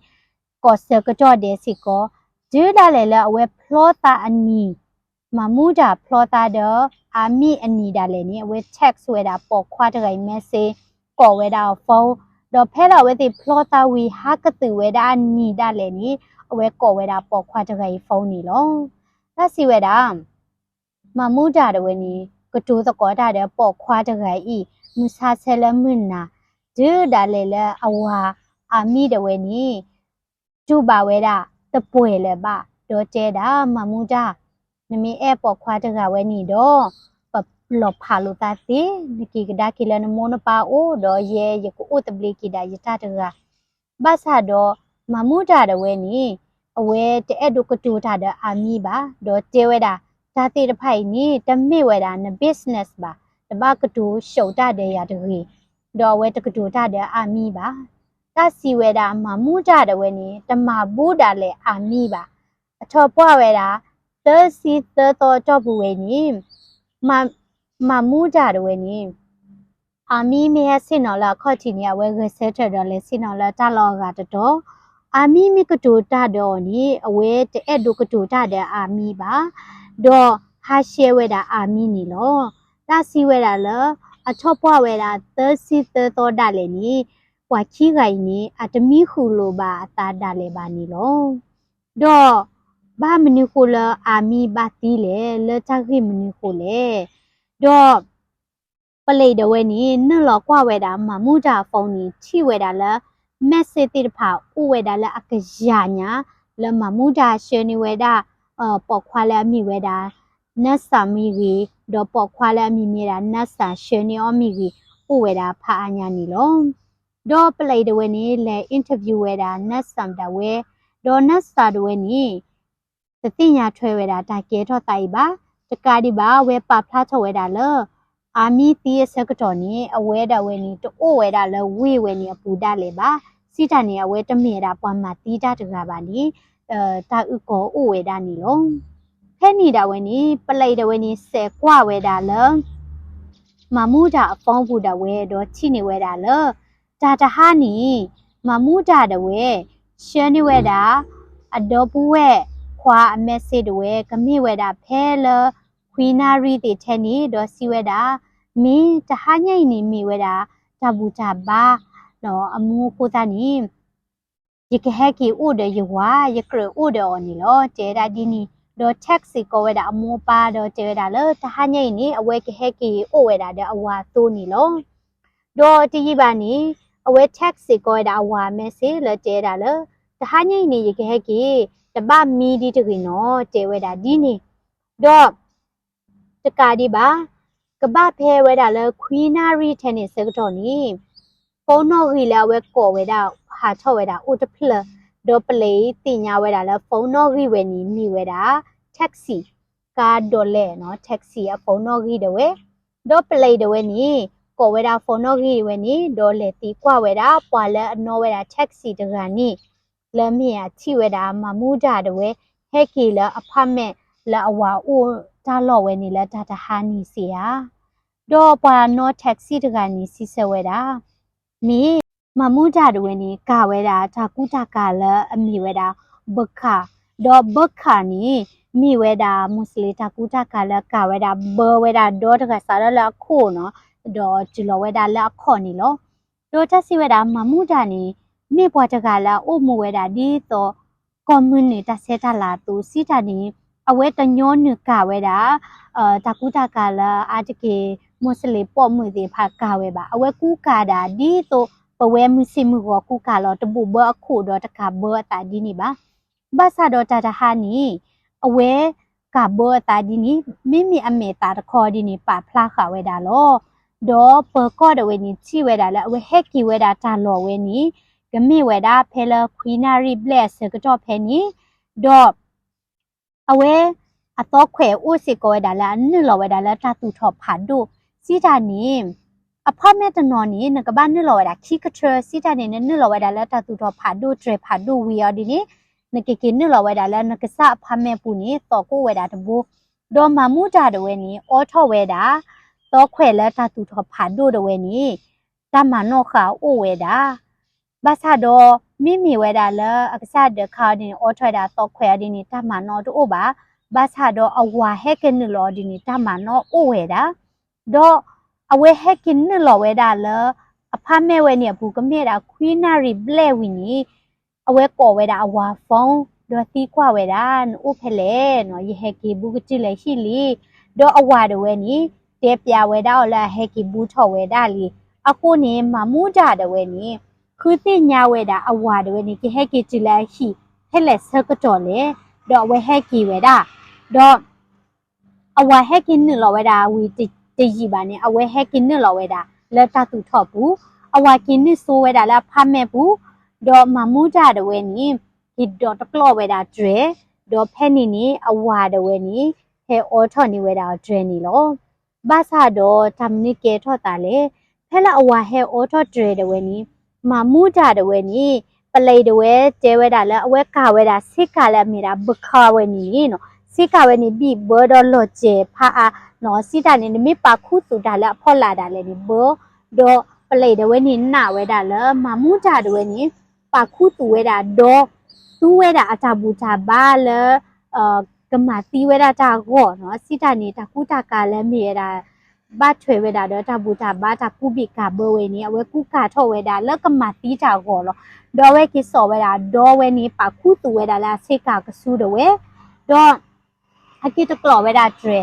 ကိးဆၢကတီၢ်ဒဲးစ့ၢ်ကီး, တုၤဒၣ်လဲာ်လၢအဝဲဖျီသးအနံၤ, မၤမူတၢ်ဖျီသးဒီး အမံၤအနံၤဒၣ်လဲာ်န့ၣ် အဝဲ text ဝဲဒၣ်ပိာ်ခွါတဂၤအံၤ message ကိးဝဲဒၣ်အီၤ phone, ဒီးဖဲလၢအဝဲသ့ၣ်ဖျီသးဝံၤ ဟးကသုၣ်ဝဲဒၣ်အနံၤဒၣ်လဲာ်န့ၣ် အဝဲကိးဝဲဒၣ်ပိာ်ခွါတဂၤအံၤ phone န့ၣ်လီၤ. တၢ်စံးဝဲဒၣ် မၤမူတၢ်ဒၣ်ဝဲန့ၣ် ကတိၤသကိးတၢ်ဒီးပိာ်ခွါတဂၤအံၤ မုၢ်ဆါဆဲလၢမုၢ်နၤ, တုၤဒၣ်လဲာ်လၢအဝၤအမံၤဒၣ်ဝဲန့ၣ် တူၢ်ဘၣ်ဝဲဒၣ်တပှဲၤလၢၤဘၣ်, ဒီးတဲဒၣ် မၤမူတၢ်, နမ့ၢ်အဲၣ်ပိာ်ခွါတဂၤဝဲန့ၣ်ဒီး ပလီၤဖးလိာ်သးသ့, နက့ၤကဒါက့ၤလၢနမိၢ်နပၢ်အအိၣ်, ဒီးယဲယကအိၣ်သဘျ့က့ၤဒၣ်ယတၢ်တဂၤ ဘၣ်ဆၣ်ဒီး မၤမူတၢ်ဒၣ်ဝဲန့ၣ် အဝဲတအဲၣ်ဒိးကတိၤတၢ်ဒီးအမံၤဘၣ်, ဒီးတဲဝဲဒၣ် တၢ်သ့ၣ်တဖၣ်အံၤန့ၣ် တမ့ၢ်ဝဲဒၣ်န business ဘၣ်, တဘၣ်ကတိၤဆိးတၢ်ဒီးယၤတဂ့ၤ, ဒီးအဝဲတကတိၤတၢ်ဒီးအမံၤဘၣ်. တၢ်စံးဝဲဒၣ် မၤမူတၢ်ဒၣ်ဝဲန့ၣ် တမၤဘူးဒၣ်လဲာ်အမံၤဘၣ်. အထီၣ်ပှၢ်ဝဲဒၣ် သၢဆံသၢသီအတီၢ်ပူၤဝဲန့ၣ် မၤမူတၢ်ဒၣ်ဝဲန့ၣ် အမံၤမ့ၢ်ဟဲဆ့ၣ်နီၤလၢအခီၣ်ထံးန့ၣ် အဝဲဂဲၤဆၢထၢၣ်ဒီးလဲၤဆ့ၣ်နီၤလၢတၢ်လီၢ်အဂၤတတီၤ, အမံၤမ့ၢ်ကတိၤတၢ်ဒီးအီၤန့ၣ် အဝဲတအဲၣ်ဒိးကတိၤတၢ်ဒီးအမံၤဘၣ်, ဒီးဟးရှဲဝဲဒၣ်အမံၤန့ၣ်လီၤ. တၢ်စံးဝဲဒၣ်လၢ အထီၣ်ပှၢ်ဝဲဒၣ်သၢဆံသၢသီဒၣ်လဲာ်န့ၣ် ပှၤခံဂၤအံၤန့ၣ် အတမံဃုာ်လိာ်ဘၣ်အသးဒၣ်လဲာ်ဘၣ်န့ၣ်လီၤ. ဒီးဘၣ်မနုၤဃိလၢအမံၤဘၣ်သံလဲၣ်, လၢတၢ်ဂ့ၢ်မနုၤဃိလဲၣ်. ဒီး ပလံးဒၣ်ဝဲန့ၣ် နုာ်လီၤကွၢ်ဝဲဒၣ် မၤမူတၢ်အ phone န့ၣ် ထံၣ်ဝဲဒၣ်လၢ message သ့ၣ်တဖၣ်အိၣ်ဝဲဒၣ်လၢအကယၤညါ လၢမၤမူတၢ်ဆှၢန့ၢ်ဝဲဒၣ် ပိာ်ခွါလၢအမံၤဝဲဒၣ် နၢ်စၣ်မ့ၢ်ဂ့ၤ, ဒီးပိာ်ခွါလၢအမံၤမ့ၢ်ဝဲဒၣ် နၢ်စၣ်ဆှၢန့ၢ်အီၤမ့ၢ်ဂ့ၤ အိၣ်ဝဲဒၣ်ဖးအါညါန့ၣ်လီၤ. ဒီးပလံးဒၣ်ဝဲန့ၣ် လဲၤ interview ဝဲဒၣ် နၢ်စၣ်ဒၣ်ဝဲ, ဒီးနၢ်စၣ်ဒၣ်ဝဲန့ၣ် တသ့ၣ်ညါထွဲဝဲဒၣ်တၢ်ကဲထီၣ်သးအံၤဘၣ်. တကးဒံးဘၣ် အဝဲပာ်ဖျါထီၣ်ဝဲဒၣ်လၢ အမံၤသံအဆၢကတီၢ်န့ၣ် အဝဲဒၣ်ဝဲန့ၣ် တအိၣ်ဝဲဒၣ်လၢဝ့ၢ်ဝဲန့ၣ်အပူၤဒၣ်လဲာ်ဘၣ်. စံးတၢ်န့ၣ် အဝဲတမ့ၢ်ဝဲဒၣ်ပှၤမၤသံတၢ်တဂၤဘၣ်န့ၣ် တၢ်အုၣ်ကီၤအိၣ်ဝဲဒၣ်န့ၣ်လီၤ. ဖဲန့ၣ်ဒၣ်ဝဲန့ၣ် ပလံးဒၣ်ဝဲန့ၣ် စဲးကွၢ်ဝဲဒၣ်လၢ မၤမူဒါအphoneပူၤဒၣ်ဝဲ ဒီးထံၣ်န့ၢ်ဝဲဒၣ်လၢ တၢ်တဟါန့ၣ် မၤမူဒါဒၣ်ဝဲ ဆှၢန့ၢ်ဝဲဒၣ် အဒီပုၢ်ဝဲၢ်ခွါအmessageဒၣ်ဝဲ ကမ့ၢ်ဝဲဒၣ်ဖဲလၢ ခွံနၣ်ရံၣ်သ့ၣ်ထဲန့ၣ် ဒီးစံးဝဲဒၣ်, မ့ၢ်တဟါညါအံၤန့ၣ် မ့ၢ်ဝဲဒၣ် တၢ်ဘူၣ်တၢ်ဘါ အမူအဃိသတးန့ၣ် ယကဟဲက့ၤအိၣ်ဒီးယဝၤ, ယကြၢးအိၣ်ဒီးအီၤန့ၣ်လီၤ တဲဝဲဒၣ်ဒ်န့ၣ်. ဒီးtextစ့ၢ်ကီးဝဲဒၣ်အမိၢ်အပၢ် ဒီးတဲဝဲဒၣ်လၢ တဟါညါအံၤန့ၣ် အဝဲကဟဲက့ၤအိၣ်ဝဲဒၣ်ဒီးအဝၤအသိးန့ၣ်လီၤ. ဒီးတယံာ်ဘၣ်န့ၣ် အဝဲtextစ့ၢ်ကီးဝဲဒၣ်အဝၤmessageလၢတဲဝဲဒၣ်လၢ တဟါညါအံၤန့ၣ် ယကဟဲက့ၤ တဘၣ်မံဒံတဂ့ၤနီၤ တဲဝဲဒၣ်ဒ်န့ၣ်. ဒီး တကးဒံးဘၣ်, ကဘၣ်ဖဲဝဲဒၣ်လၢခွံနၣ်ရံၣ်ထဲန့ၣ်ဆၢကတီၢ်န့ၣ် phoneနီၣ်ဂံၢ်လၢအဝဲကိးဝဲဒၣ် ဟးထီၣ်ဝဲဒၣ်အိၣ်တဖျၢၣ်, ဒီးပလံးသ့ၣ်ညါဝဲဒၣ်လၢ phoneနီၣ်ဂံၢ်ဝဲန့ၣ် မ့ၢ်ဝဲဒၣ် taxi, ကါဒိးလဲၣ်နီၤ, taxiအphoneနီၣ်ဂံၢ်ဒၣ်ဝဲ, ဒီးပလံးဒၣ်ဝဲန့ၣ် ကိးဝဲဒၣ် phoneနီၣ်ဂံၢ်ဝဲန့ၣ် ဒီးလဲၤသံကွၢ်ဝဲဒၣ် ပှၤလၢအနီၣ်ဝဲဒၣ် taxiတဂၤန့ၣ် လၢမ့ၢ်အထံၣ်ဝဲဒၣ် မၤမူဒါဒၣ်ဝဲ ဟဲက့ၤလၢ apartment လၢအဝၤအိၣ်တၢ်လီၢ်ဝဲန့ၣ်လၢတၢ်တဟါန့ၣ်စ့ၢ်ဧါ. ဒီးပှၤနီၣ် taxiတဂၤန့ၣ် စံးဆၢဝဲဒၣ်, မ့ၢ် မၤမူဒါဒၣ်ဝဲန့ၣ် ကၤဝဲဒၣ်တၢ်ကူတၢ်ကၤလၢအမ့ၢ်ဝဲဒၣ် Burqa, ဒီး Burqaန့ၣ် မ့ၢ်ဝဲဒၣ် Muslim တၢ်ကူတၢ်ကၤလၢကၤဝဲဒၣ် ဘၢဝဲဒၣ်ဒီတဂၤစးထီၣ်လၢအခိၣ်နီၤ, ဒီးတုၤလီၤဝဲဒၣ်လၢအခီၣ်န့ၣ်လီၤ. ဒီးတၢ်စံးဝဲဒၣ် မၤမူဒါန့ၣ် မ့ၢ်ပှၤတဂၤလၢအအိၣ်မူဝဲဒၣ်ဒ်သိး ကီၢ်မုၢ်နုာ်တၢ်ဆဲးတၢ်လၤအသိး စံးတၢ်န့ၣ် အဝဲတညီနုၢ်ကၤဝဲဒၣ် တၢ်ကူတၢ်ကၤလၢအါတက့ၢ် Muslimပိာ်မုၣ်သ့ၣ်တဖၣ်ကၤဝဲဘၣ်. အဝဲကူကၤဒၣ်ဒ်သိး ပဝဲမုၢ်ဆ့ၣ်မုၢ်ဂီၤကူကၤလီၤ တဘူးဘၢအခိၣ်ဒီးတကၤဘၢအသးဒ်န့ၣ်ဘၣ်. ဘၣ်ဆၣ်ဒီးတၢ်တဟါန့ၣ် အဝဲကၤဘၢအသးဒ်န့ၣ် မ့မ့ၢ်အမဲာ်သးတခီဒ်န့ၣ် ပာ်ဖျါဃာ်ဝဲဒၣ်လီၤ. ဒီးပၢၤကီၢ်ဒၣ်ဝဲန့ၣ် ထံၣ်ဝဲဒၣ်လၢအဝဲဟဲက့ၤဝဲဒၣ်တၢ်လီၢ်ဝဲန့ၣ် ကမ့ၢ်ဝဲဒၣ်ဖဲလၢခွံနၣ်ရံၣ်ဘျဲၣ်အဆၢကတီၢ်ဖဲန့ၣ်, ဒီး အဝဲ အသီခွဲးအိၣ်စ့ၢ်ကီးဝဲဒၣ်လၢအနုာ်လီၤဝဲဒၣ်လၢတၢ်သူၣ်ထီၣ်ဖးဒိၣ် စံးတၢ်န့ၣ် အဖီၣ်မဲာ်တနီၤန့ၣ် နကဘၣ်နုာ်လီၤဝဲဒၣ်ခံကထၢ စံးတၢ်န့ၣ် နနုာ်လီၤဝဲဒၣ်လၢတၢ်သူၣ်ထီၣ်ဖးဒိၣ်တြဲၤဖးဒိၣ်ဝံၤအီၤဒ်န့ၣ် နကက့ၤနုာ်လီၤဝဲဒၣ်လၢနကစၢ်အဖီၣ်မဲာ်ပူၤန့ၣ် သီၣ်ကအိၣ်ဝဲဒၣ်တဘိ, ဒီးမၤမူဒါဒၣ်ဝဲန့ၣ် အိးထီၣ်ဝဲဒၣ် သီခွဲးလၢတၢ်သူၣ်ထီၣ်ဖးဒိၣ်ဒၣ်ဝဲန့ၣ် တၢ်မၤနီၣ်ဃာ်အိၣ်ဝဲဒၣ် ဘၣ်ဆၣ်ဒီး မ့မ့ၢ်ဝဲဒၣ်လၢအကစၢ်ဒၢးခါအီၤဒ်န့ၣ် အိးထီၣ်ဝဲဒၣ်သီခွဲးအီၤဒ်န့ၣ် တၢ်မၤနီၣ်တအိၣ်ဘၣ်. ဘၣ်ဆၣ်ဒီးအဝၤဟဲက့ၤနုာ်လီၤအီၤဒ်န့ၣ် တၢ်မၤနီၣ်အိၣ်ဝဲဒၣ်. ဒီးအဝဲဟဲက့ၤနုာ်လီၤဝဲဒၣ်လၢ အဖီၣ်မဲာ်ဝဲန့ၣ်အပူၤ ကမ့ၢ်ဝဲဒၣ်ခွံနၣ်ရံၣ်ဘျဲၣ်ဝံၤန့ၣ် အဝဲကိးဝဲဒၣ်အဝၤ phone ဒီးသံကွၢ်ဝဲဒၣ် နအိၣ်ဖဲလဲၣ်နီၤ, ယဟဲက့ၤဘူးကတုၤလၢဟံၣ်လံ. ဒီးအဝၤဒၣ်ဝဲန့ၣ် တဲပျးဝဲဒၣ်အီၤလၢအဟဲက့ၤဘူးထီၣ်ဝဲဒၣ်လံ. အဃိန့ၣ် မၤမူဒါဒၣ်ဝဲန့ၣ် ဃုသ့ၣ်ညါဝဲဒၣ်အဝၤဒၣ်ဝဲန့ၣ် ကဟဲက့ၤတုၤလၢအဟံၣ်ဖဲလဲၣ်ဆၢကတီၢ်လဲၣ်, ဒီးအဝဲဟဲက့ၤဝဲဒၣ်. ဒီး အဝၤဟဲက့ၤနုာ်လီၤဝဲဒၣ်ဝံၤတယံာ်ဘၣ်န့ၣ် အဝဲဟဲက့ၤနုာ်လီၤဝဲဒၣ်လၢတၢ်သူၣ်ထီၣ်ပူၤ, အဝၤက့ၤနုာ်စိဝဲဒၣ်လၢအဖီၣ်မဲာ်ပူၤ, ဒီးမၤမူဒါဒၣ်ဝဲန့ၣ် က့ၤဒိးတကျီၢ်ဝဲဒၣ်တြဲၤ, ဒီးဖဲန့ၣ်န့ၣ် အဝၤဒၣ်ဝဲန့ၣ် ဟဲအိးထီၣ်န့ၢ်ဝဲဒၣ်အီၤတြဲၤန့ၣ်လီၤ. ဘၣ်ဆၣ်ဒီးတၢ်မနုၤကဲထီၣ်သးလဲၣ်, ဖဲလၢအဝၤဟဲအိးထီၣ်တြဲၤဒၣ်ဝဲန့ၣ် မၤမူဒါဒၣ်ဝဲန့ၣ် ပလံးဒၣ်ဝဲတဲဝဲဒၣ်လၢအဝဲကၤဝဲဒၣ်ဆ့ကၤလၢအမ့ၢ်ဒၣ် Burqa ဝဲန့ၣ်န့ၣ်နီၤ, ဆ့ကၤဝဲန့ၣ် ဘံၣ်ဘၢဒီးလီၤစဲၤဖးအါနီၤ, စံးတၢ်န့ၣ် နမ့ၢ်ပာ်ခူသူၣ်တၢ်လၢအဖီလာ်ဒၣ်လဲာ်န့ၣ် ဘၢ, ဒီးပလံးဒၣ်ဝဲန့ၣ်နာ်ဝဲဒၣ်လၢ မၤမူဒါဒၣ်ဝဲန့ၣ် ပာ်ခူသူၣ်ဝဲဒၣ်ဒီး သူဝဲဒၣ်အတၢ်ဘူၣ်တၢ်ဘါလၢ ကမၤသံဝဲဒၣ်တၢ်အဂီၢ်နီၤ, စံးတၢ်န့ၣ် တၢ်ကူတၢ်ကၤလၢမ့ၢ်ဝဲဒၣ် ဘၣ်ထွဲဝဲဒၣ်ဒီးတၢ်ဘူၣ်တၢ်ဘါတၢ်ကူဘံၣ်ကၤဘၢဝဲန့ၣ် အဝဲကူကၤထီၣ်ဝဲဒၣ်လၢကမၤသံတၢ်အဂီၢ်လီၤ. ဒီးအဝဲက့ၤစိာ်ဝဲဒၣ်ဒီးဝဲန့ၣ် ပာ်ခူသူၣ်ဝဲဒၣ်လၢအဆ့ကၤကဆူဒၣ်ဝဲ, ဒီး အက့ၤတကျီၢ်ဝဲဒၣ်တြဲ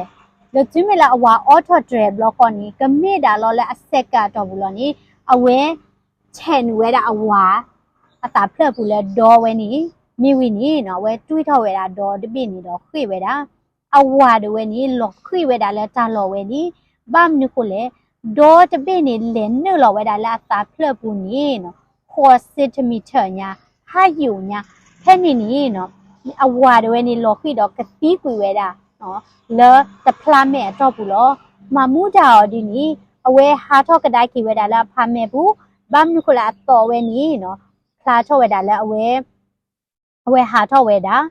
ၤ, ဒီးတုၤမ့ၢ်လၢအဝၤအိးထီၣ်တြဲၤဘျီဃီန့ၣ် ကမ့ၢ်ဒၣ်လီၤလၢအစဲးကၤအတီၢ်ပူၤလီၤန့ၣ် အဝဲ ထဲးနုာ်ဝဲဒၣ်အဝၤ အသးဖျၢၣ်ပူၤလၢဒီဝဲန့ၣ် မ့ၢ်ဝံၤန့ၣ်နီၤ အဝဲတွံၢ်ထီၣ်ဝဲဒၣ်ဒီတဘ့ၣ်န့ၣ်ဒီးဃ့ၢ်ဝဲဒၣ်, အဝၤဒၣ်ဝဲန့ၣ် လီၤဃ့ၢ်ဝဲဒၣ်လၢတၢ်လီၢ်ဝဲန့ၣ် ဘၣ်မနုၤဃိလဲၣ်, ဒီတဘ့ၣ်န့ၣ် လဲၤနုာ်လီၤဝဲဒၣ်လၢအသးဖျၢၣ်ပူၤန့ၣ်နီၤ ဃိး centimeter ညါ, ဟါယိာ်ညါ, ဖဲန့ၣ်န့ၣ်နီၤ အဝၤဒၣ်ဝဲန့ၣ် လီၤဃ့ၢ်ဒီးကသံကွံာ်ဝဲဒၣ် လၢတဖျါမဲာ်အတီၢ်ပူၤလီၤ. မၤမူဒါအီၤဒ်န့ၣ် အဝဲဟးထီၣ်ကဒါက့ၤဝဲဒၣ်လၢအဖီၣ်မဲာ်ပူၤ, ဘၣ်မနုၤဃိလၢအသီၣ်ဝဲန့ၣ်နီၤ ဖျါထီၣ်ဝဲဒၣ်လၢအဝဲ အဝဲဟးထီၣ်ဝဲဒၣ်,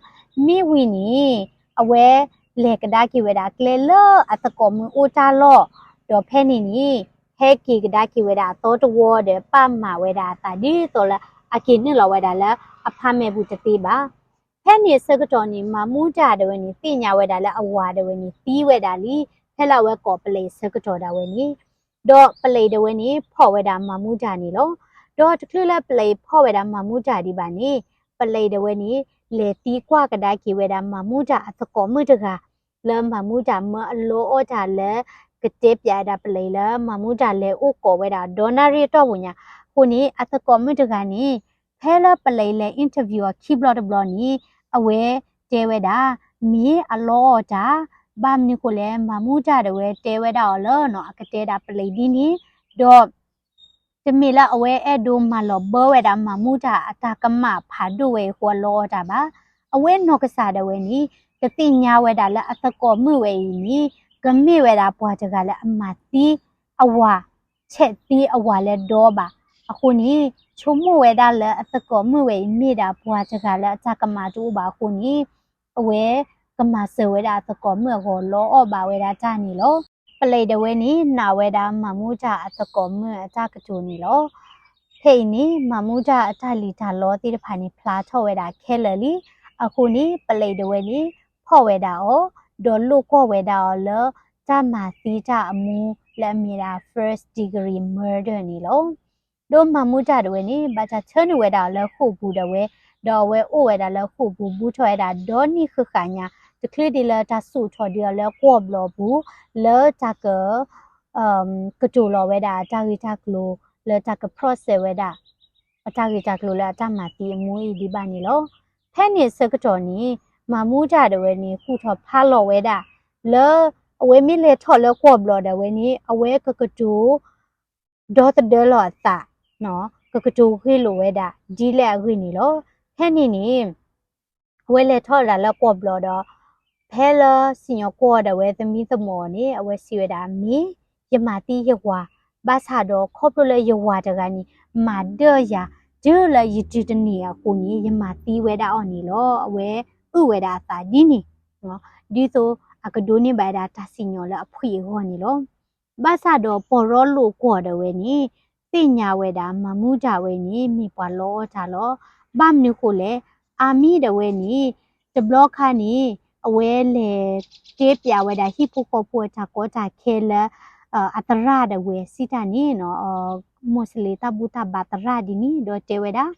မ့ၢ်ဝံၤန့ၣ် အဝဲလဲၤကဒါက့ၤဝဲဒၣ်ကျဲလၢအသကိးမုၣ်အိၣ်တၢ်လီၢ်, ဒီးဖဲန့ၣ်န့ၣ် ဟဲက့ၤကဒါက့ၤဝဲဒၣ်အသီတဝီဒီး ပာ်မၤဝဲဒၣ်အသးဒ်သိးလၢ အက့ၤနုာ်လီၤဝဲဒၣ်လၢ apartment ပူၤတသ့ဘၣ်. ဖဲန့ၣ်အဆၢကတီၢ်န့ၣ် မၤမူတၢ်ဒၣ်ဝဲန့ၣ် သ့ၣ်ညါဝဲဒၣ်လၢအဝၤဒၣ်ဝဲန့ၣ် သံဝဲဒၣ်လံ ဖဲလၢအဝဲကိးပလံးအဆၢကတီၢ်ဒၣ်ဝဲန့ၣ်, ဒီးပလံးဒၣ်ဝဲန့ၣ် ဖီၣ်ဝဲဒၣ်မၤမူတၢ်န့ၣ်လီၤ. ဒီးတချုးလၢပလံးဖီၣ်ဝဲဒၣ်မၤမူတၢ်ဒံးဘၣ်န့ၣ်, ပလံးဒၣ်ဝဲန့ၣ် လဲၤသံကွၢ်ကဒါက့ၤဝဲဒၣ်မၤမူတၢ်အသကိးမုၣ်တဂၤ လၢမၤမူတၢ်မၢအလီအီၣ်တၢ်လၢ ကတဲပၠးဒၣ်ပလံးလၢ မၤမူတၢ်လဲၤအိၣ်ကိးဝဲဒၣ်ဒီနၣ်ရံၣ်အတီၢ်ပူၤညါ. အဃိန့ၣ် အသကိးမုၣ်တဂၤန့ၣ် ဖဲလၢပလံးလဲၤ interview အခံဘျီတဘျီန့ၣ် အဝဲတဲဝဲဒၣ် မ့ၢ်အလီအီၣ်တၢ်, ဘၣ်မနုၤဃိလဲၣ် မၤမူတၢ်ဒၣ်ဝဲတဲဝဲဒၣ်အီၤလၢနီၤ အကတဲဒၣ်ပလံးဒ်န့ၣ်, ဒီး တမ့ၢ်လၢအဝဲအဲၣ်ဒိးမၤလီၤဘၢဝဲဒၣ်မၤမူတၢ်အတၢ်ကမၣ်ဖးဒိၣ်ဝဲအံၤအဃိအလီအီၣ်တၢ်ဘၣ်. အဝဲနီၢ်ကစၢ်ဒၣ်ဝဲန့ၣ် ကသ့ၣ်ညါဝဲဒၣ်လၢအသကိးမုၣ်ဝဲအံၤန့ၣ် ကမ့ၢ်ဝဲဒၣ်ပှၤတဂၤလၢအမၤသံအဝၤ ဆဲးသံအဝၤလၢဒီဘၣ်. အဃိန့ၣ် ဆိကမိၣ်ဝဲဒၣ်လၢအသကိးမုၣ်ဝဲအံၤမ့ၢ်ဒၣ်ပှၤတဂၤလၢအတၢ်ကမၣ်တအိၣ်ဘၣ်အဃိန့ၣ် အဝဲကမၤစၢၤဝဲဒၣ်အသကိးမုၣ်အဂီၢ် လီအီၣ်ဘၣ်ဝဲဒၣ်တၢ်န့ၣ်လီၤ. ပလံးဒၣ်ဝဲန့ၣ် နာ်ဝဲဒၣ်မၤမူတၢ်အသကိးမုၣ်အတၢ်ကတိၤန့ၣ်လီၤ. ဖဲအံၤန့ၣ် မၤမူတၢ်အတၢ်လံၣ်တၢ်လီသ့ၣ်တဖၣ်န့ၣ် ဖျါထီၣ်ဝဲဒၣ်ခဲလၢာ်လံ. အဃိန့ၣ် ပလံးဒၣ်ဝဲန့ၣ် ဖီၣ်ဝဲဒၣ်အီၤ ဒီးလိာ်ကွီၢ်ဝဲဒၣ်အီၤလၢ တၢ်မၤသံတၢ်အမူလၢအမ့ၢ်ဒၣ် first degree murder န့ၣ်လီၤ. ဒီးမၤမူတၢ်ဒၣ်ဝဲန့ၣ် ဘၣ်တၢ်ထၢနုာ်ဝဲဒၣ်အီၤလၢဃိာ်ပူၤဒၣ်ဝဲ, ဒီးအဝဲအိၣ်ဝဲဒၣ်လၢဃိာ်ပူၤ ဘူးထီၣ်ဝဲဒၣ်ဒီနံၣ်ဃၣ်ဃၣ်ညါ, တချုးဒံးလၢတၢ်စိာ်ထီၣ်ဒံးအီၤလၢကွီၢ်ဘျီပူၤ လၢတၢ်က ကတိၤလီၤဝဲဒၣ်အတၢ်ဂ့ၢ်တၢ်ကျိၤ လၢတၢ်က process ဝဲဒၣ် အတၢ်ဂ့ၢ်တၢ်ကျိၤလၢအတၢ်မၤသံအမူအံၤဒံးဘၣ်န့ၣ်လီၤ. ဖဲန့ၣ်အဆၢကတီၢ်န့ၣ် မၤမူတၢ်ဒၣ်ဝဲန့ၣ် ဃုထီၣ်ဖးလီၤဝဲဒၣ် လၢ အဝဲမ့ၢ်လဲၤထီၣ်လၢကွီၢ်ဘျီဒၣ်ဝဲန့ၣ် အဝဲကကတိၤ ဒီသဒၢလီၤအသး, ကကတိၤဂ့ၢ်လိာ်ဝဲဒၣ် ဒ်လဲၣ်အဂ့ၢ်န့ၣ်လီၤ. ဖဲန့ၣ်န့ၣ် အဝဲလဲၤထီၣ်ဒၣ်လၢကွီၢ်ဘျီဒီး ဖဲလၢစံၣ်ညီၣ်ကွီၢ်ဒၣ်ဝဲသမံသမိးန့ၣ် အဝဲစံးဝဲဒၣ် မ့ၢ်ယမၤသံယဝၤ, ဘၣ်ဆၣ်ဒီးခီဖျိလၢယဝၤတဂၤန့ၣ် မၤဒၢယၤ တုၤလၢယတုၤတန့ၢ်အဃိန့ၣ် ယမၤသံဝဲဒၣ်အီၤန့ၣ်လီၤ. အဝဲအုၣ်ဝဲဒၣ်အသးဒ်န့ၣ် ဒ်သိးအကဒိးန့ၢ်ဘၣ်ဝဲဒၣ်တၢ်စံၣ်ညီၣ်လၢအဖှံအဂီၢ်န့ၣ်လီၤ. ဘၣ်ဆၣ်ဒီးပီၢ်ရီလိာ်ကွီၢ်ဒၣ်ဝဲန့ၣ် သ့ၣ်ညါဝဲဒၣ် မၤမူတၢ်ဝဲန့ၣ် မ့ၢ်ပှၤလီအီၣ်တၢ်လီၤ. ဘၣ်မနုၤဃိလဲၣ်, အါမံၤဒၣ်ဝဲန့ၣ် တဘျီခါန့ၣ် အဝဲလဲၤတဲပၠးဝဲဒၣ်ဟံၣ်ဖိဃီဖိအတၢ်ကီတၢ်ခဲလၢ အသရၣ်ဒၣ်ဝဲစံးတၢ်န့ၣ် မိၢ်စလ့ၣ်တၢ်ဘူၣ်တၢ်ဘါသရၣ်ဒ်န့ၣ် ဒီးတဲဝဲဒၣ်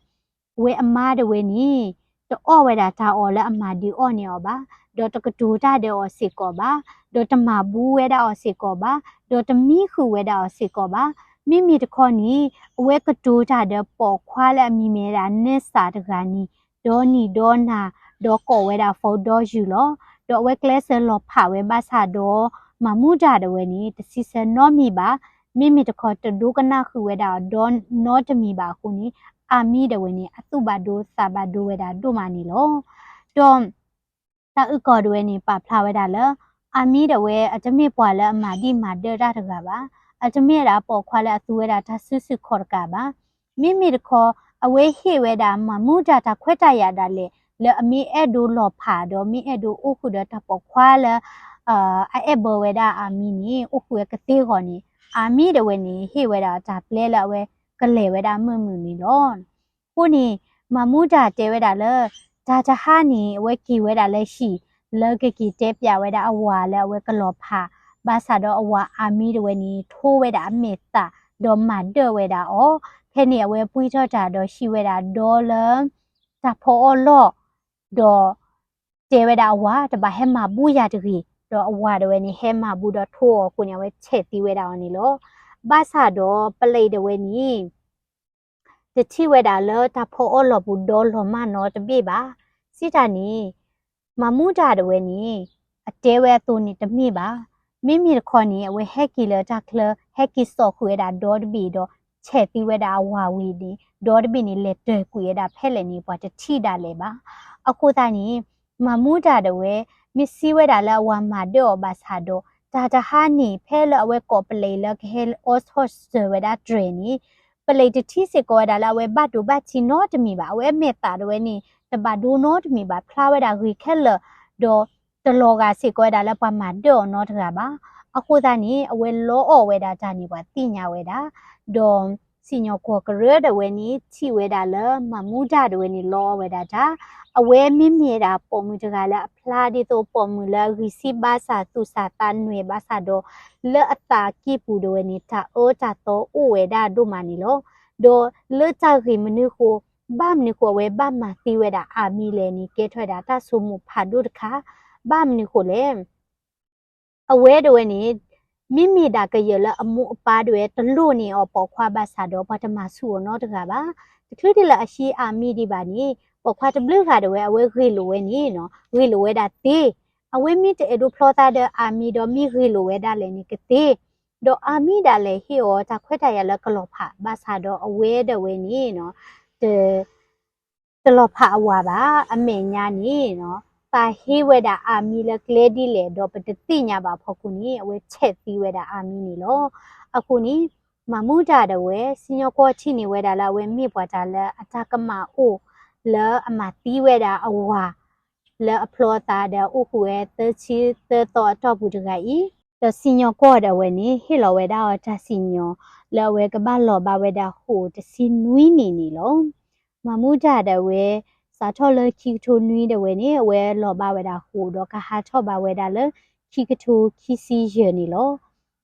အဝဲအမါဒၣ်ဝဲန့ၣ် တအီၣ်ဝဲဒၣ်တၢ်အီၣ်လၢအမၤဒုးအီၣ်န့ၢ်အီၤဘၣ်, ဒီးတကတိၤတၢ်ဒီးအီၤစ့ၢ်ကီးဘၣ်, ဒီးတမၤဘူးဝဲဒၣ်အီၤစ့ၢ်ကီးဘၣ်, ဒီးတမံဃုာ်ဝဲဒၣ်အီၤစ့ၢ်ကီးဘၣ်. မ့မ့ၢ်တခီန့ၣ် အဝဲကတိၤတၢ်ဒီးပိာ်ခွါလၢအမံၤမ့ၢ်ဝဲဒၣ်နဲစၢ်တဂၤန့ၣ် ဒီနံၤဒီနၤ ဒီးကိးဝဲဒၣ် phone ဒီယူၢ်လီၤ. ဒီးအဝဲကျဲးစၢးလီၤဖးဝဲဘၣ်ဆၣ်ဒီး မၤမူတၢ်ဒၣ်ဝဲန့ၣ် တဆံဆၢနီတမံၤဘၣ်. မ့မ့ၢ်တခီတဒိကနၣ်ဃုာ်ဝဲဒၣ်အီၤဒီနီတမံၤဘၣ်အဃိန့ၣ် အါမံၤဒၣ်ဝဲန့ၣ် အသူၣ်ဘၣ်ဒိသးဘၣ်ဒိဝဲဒၣ်ဒိၣ်မးန့ၣ်လီၤ. ဒီး တၢ်အုၣ်ကီၤဒၣ်ဝဲန့ၣ် ပာ်ဖျါဝဲဒၣ်လၢ အါမံၤဒၣ်ဝဲ အတမ့ၢ်ပှၤလၢအမၤဒံၣ်မၤဒၢတၢ်တဂၤဘၣ်. အတမ့ၢ်ဒၣ်ပိာ်ခွါလၢအသူဝဲဒၣ်တၢ်စုဆူၣ်ခီၣ်တကးဘၣ်. မ့မ့ၢ်တခီ အဝဲဟ့ၣ်ဝဲဒၣ်မၤမူတၢ်တၢ်ခွဲးတၢ်ယာ်ဒၣ်လဲာ် လၢအမ့ၢ်အဲၣ်ဒိးလီၤဖးဒီး မ့ၢ်အဲၣ်ဒိးအိၣ်ဃုာ်ဒီးတၢ်ပိာ်ခွါလၢ အအဲၣ်ဘၢဝဲဒၣ်အါမံၤန့ၣ် အိၣ်ဃုာ်ဝဲကသ့အဂီၢ်န့ၣ် အါမံၤဒၣ်ဝဲန့ၣ် ဟ့ၣ်ဝဲဒၣ်တၢ်ပျဲလၢအဝဲကလဲၤဝဲဒၣ်မုာ်မုာ်န့ၣ်လီၤ. အဃိန့ၣ် မၤမူတၢ်တဲဝဲဒၣ်လၢ တၢ်တဟါန့ၣ် အဝဲက့ၤဝဲဒၣ်လၢဟံၣ် လၢကက့ၤတဲပၠးဝဲဒၣ်အဝၤလၢအဝဲကလီၤဖး, ဘၣ်ဆၣ်ဒီးအဝၤအါမံၤဒၣ်ဝဲန့ၣ် ထိဝဲဒၣ်အမဲာ်သၣ် ဒီးမၤဒၢၣ်ဝဲဒၣ်အီၤ, ဖဲန့ၣ်အဝဲပှံၢ်ထီၣ်တၢ်ဒီးဟံးဝဲဒၣ်ဒီလၢ တၢ်ဖီအီၣ်လီၢ်, ဒီး တဲဝဲဒၣ်အဝၤ တဘၣ်ဟဲမၤဘူၣ်ယၤတဂ့ၤ, ဒီးအဝၤဒၣ်ဝဲန့ၣ် ဟဲမၤဘူၣ်ဒီးထိအီၤအဃိန့ၣ် အဝဲဆဲးသံဝဲဒၣ်အီၤန့ၣ်လီၤ. ဘၣ်ဆၣ်ဒီးပလံးဒၣ်ဝဲန့ၣ် တထံၣ်ဝဲဒၣ်လၢတၢ်ဖီအီၣ်လီၢ်ပူၤဒီလီၤမၢ်နီတဘ့ၣ်ဘၣ်. စံးတၢ်န့ၣ် မၤမူတၢ်ဒၣ်ဝဲန့ၣ် အတဲဝဲအသိးန့ၣ်တမ့ၢ်ဘၣ်. မ့မ့ၢ်တခီန့ၣ် အဝဲဟဲက့ၤလၢတၢ်ချၢ ဟဲက့ၤစိာ်ဃုာ်ဝဲဒၣ်ဒီတဘ့ၣ်ဒီး ဆဲးသံဝဲဒၣ်အဝၤဝံၤန့ၣ် ဒီတဘ့ၣ်န့ၣ် လဲၤတၢၢ်ကွံာ်ဝဲဒၣ်ဖဲလဲၣ်န့ၣ် ပှၤတထံၣ်ဒၣ်လဲာ်ဘၣ်. အဃိသတးန့ၣ် မၤမူတၢ်ဒၣ်ဝဲ မ့ၢ်စံးဝဲဒၣ်လၢအဝၤမၤဒၢၣ်အီၤဘၣ်ဆၣ်ဒီး တၢ်တဟါန့ၣ် ဖဲလၢအဝဲကိးပလံးလၢကဟဲအီထီၣ်စၢၤဝဲဒၣ်တြဲၤန့ၣ် ပလံးတထံၣ်စ့ၢ်ကီးဝဲဒၣ်လၢအဝဲဘၣ်ဒိဘၣ်ထံးနီတမံၤဘၣ်. အဝဲအမဲာ်သၣ်ဒၣ်ဝဲန့ၣ် တဘၣ်ဒိနီတမံၤဘၣ် ဖျါဝဲဒၣ်ဂ့ၤခဲလၢာ်, ဒီးတလီၤဂာ်စ့ၢ်ကီးဝဲဒၣ်လၢပှၤမၤဒၢၣ်အီၤနီတဂၤဘၣ်. အဃိသတးန့ၣ် အဝဲလီအီၣ်ဝဲဒၣ်တၢ်န့ၣ် ပှၤသ့ၣ်ညါဝဲဒၣ်, ဒီးစံၣ်ညီၣ်ကွီၢ်ကရၢတဝဲန့ၣ် ထံၣ်ဝဲဒၣ်လၢမၤမူဒါတဝဲန့ၣ် လီအီၣ်ဝဲဒၣ်တၢ်, အဝဲမ့မ့ၢ်ဒၣ်ပိာ်မုၣ်တဂၤလၢအဖျါဒ်သိးပိာ်မုၣ်လၢအဂံၢ်ဆံးဘၣ်ဆၣ်သူၣ်ဆၣ်သးနွဲၣ်ဘၣ်ဆၣ်ဒီး လၢအသးကံၢ်ပူၤတဝဲန့ၣ် တၢ်အၢတၢ်သီအိၣ်ဝဲဒၣ်ဒိၣ်မးန့ၣ်လီၤ. ဒီးလၢတၢ်ဂ့ၢ်မနုၤဃိ, ဘၣ်မနုၤဃိအဝဲဘၣ်မၤသံဝဲဒၣ်အၤမံလဲၣ်န့ၣ် ကဲထီၣ်ဝဲဒၣ်တၢ်ဆိကမိၣ်ဖးဒိၣ်တခါ, ဘၣ်မနုၤဃိလဲၣ် အဝဲတဝဲန့ၣ် မ့မ့ၢ်ဒၣ်ကယဲၢ်လၢအမိၢ်အပၢ်တဝဲတလိၣ်န့ၢ်အီၤပိာ်ခွါဘၣ်ဆၣ်ဒီး ပှၤတမၤဆူၣ်အီၤနီတဂၤဘၣ်. တချုးဒ်လၢအဟံးအၤမံဒံးဘၣ်န့ၣ် ပိာ်ခွါတဘျုးဂၤတဝဲ အဝဲဂ့ၢ်လိာ်ဝဲန့ၣ်နီၤ ဂ့ၢ်လိာ်ဝဲဒၣ်သ့, အဝဲမ့ၢ်တအဲၣ်ဒိးဖျီသးဒီးအၤမံဒီးမ့ၢ်ဂ့ၢ်လိာ်ဝဲဒၣ်လဲာ်န့ၣ်ကသ့, ဒီးအၤမံဒၣ်လဲာ်ဟ့ၣ်အီၤတၢ်ခွဲးတၢ်ယာ်လၢကလီၤဖး ဘၣ်ဆၣ်ဒီးအဝဲဒၣ်ဝဲန့ၣ်နီၤ တ တလီၤဖးအဝၤဘၣ်. အမဲာ်ညါန့ၣ်နီၤ သးဟ့ဝဲဒၣ်အၤမံလၢကျဲဒ်လဲၣ် ဒီးပတသ့ၣ်ညါဘၣ်အဖီခိၣ်န့ၣ် အဝဲဆဲးသံဝဲဒၣ်အၤမံန့ၣ်လီၤ. အဃိန့ၣ် မၤမူဒါတဝဲ စံၣ်ညီၣ်ကွီၢ်ထံၣ်န့ၢ်ဝဲဒၣ်လၢအဝဲမ့ၢ်ပှၤတၢ်လၢအတၢ်ကမၣ်အိၣ် လၢအမၤသံဝဲဒၣ်အဝၤ လၢအဖျီအသးဒီးအိၣ်ဃုာ်ဝဲသၢဆံသၢသီအတီၢ်ပူၤတဂၤအံၤ, ဒီးစံၣ်ညီၣ်ကွီၢ်ဒၣ်ဝဲန့ၣ် ဟ့ၣ်လီၤဝဲဒၣ်အီၤတၢ်စံၣ်ညီၣ် လၢအဝဲကဘၣ်လီၤဘၣ်ဝဲဒၣ်ဃိာ်တဆံနွံနံၣ်န့ၣ်လီၤ. မၤမူဒါဒၣ်ဝဲ စးထီၣ်လၢခံကထိနွံဒၣ်ဝဲန့ၣ် အဝဲလီၤဘၣ်ဝဲဒၣ်ဃိာ်ဒီးကဟးထီၣ်ဘၣ်ဝဲဒၣ်လၢ ခံကထိခံဆံယဲၢ်န့ၣ်လီၤ.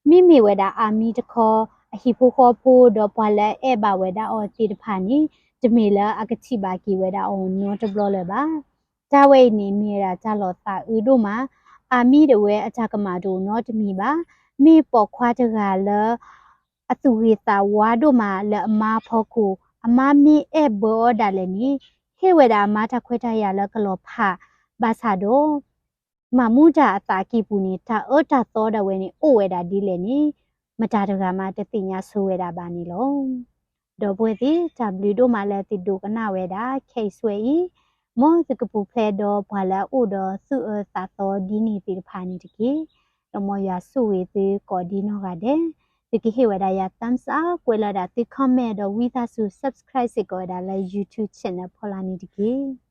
မ့မ့ၢ်ဝဲဒၣ်အၤမံတခီ အဟံၣ်ဖိဃီဖိဒီးပှၤလၢအအဲၣ်ဘၣ်ဝဲဒၣ်အီၤသ့ၣ်တဖၣ်န့ၣ် တမ့ၢ်လၢအကထံၣ်ဘၣ်က့ၤဝဲဒၣ်အီၤနီတဘျီလၢၤဘၣ်. တၢ်ဝဲအံၤန့ၣ်မ့ၢ်ဝဲဒၣ်တၢ်လီၤသးအုးဒိၣ်မး, အၤမံဒၣ်ဝဲအတၢ်ကမၣ်တအိၣ်နီတမံၤဘၣ်. မ့ၢ်ပိာ်ခွါတဂၤလၢ အသူၣ်ဂ့ၤသးဝါဒိၣ်မးလၢအမါအဖီခိၣ်, အမါမ့ၢ်အဲၣ်ဘၢအီၤဒၣ်လဲာ်န့ၣ် ဟ့ၣ်ဝဲဒၣ်အမါတၢ်ခွဲးတၢ်ယာ်လၢကလီၤဖး, ဘၣ်ဆၣ်ဒီး မၤမူဒါအသးကံၢ်ပူၤန့ၣ် တၢ်အၢတၢ်သီဒၣ်ဝဲန့ၣ် အိၣ်ဝဲဒၣ်ဒ်လဲၣ်န့ၣ် မတၤတဂၤမးတသ့ၣ်ညါဆိဝဲဒၣ်ဘၣ်န့ၣ်လီၤ. ဒီပုၢ်ဝဲၢ်သ့ၣ် တၢ်ဘျုးဒိၣ်မးလၢသုဒိကနၣ်ဝဲဒၣ် ခဲအံၤစွဲအံၤ, မ်သုကပူၤဖျဲးဒီးပှၤလၢအအိၣ်ဒီးသူၣ်အၢသးသီဒ်န့ၣ်သ့ၣ်တဖၣ်န့ၣ်တက့ၢ်. ဒီးမ်ယွၤဆိၣ်ဂ့ၤသုကိးဒံနီၢ်ဂၤဒဲး, သုကဟ့ၣ်ဝဲဒၣ်ယၤ thumbs up ကွဲးလီၤဒၣ်သု comment ဒီးဝံသးစူၤ subscribe စ့ၢ်ကီးဝဲဒၣ်လၢ YouTube channel ဖီလာ်န့ၣ်တက့ၢ်.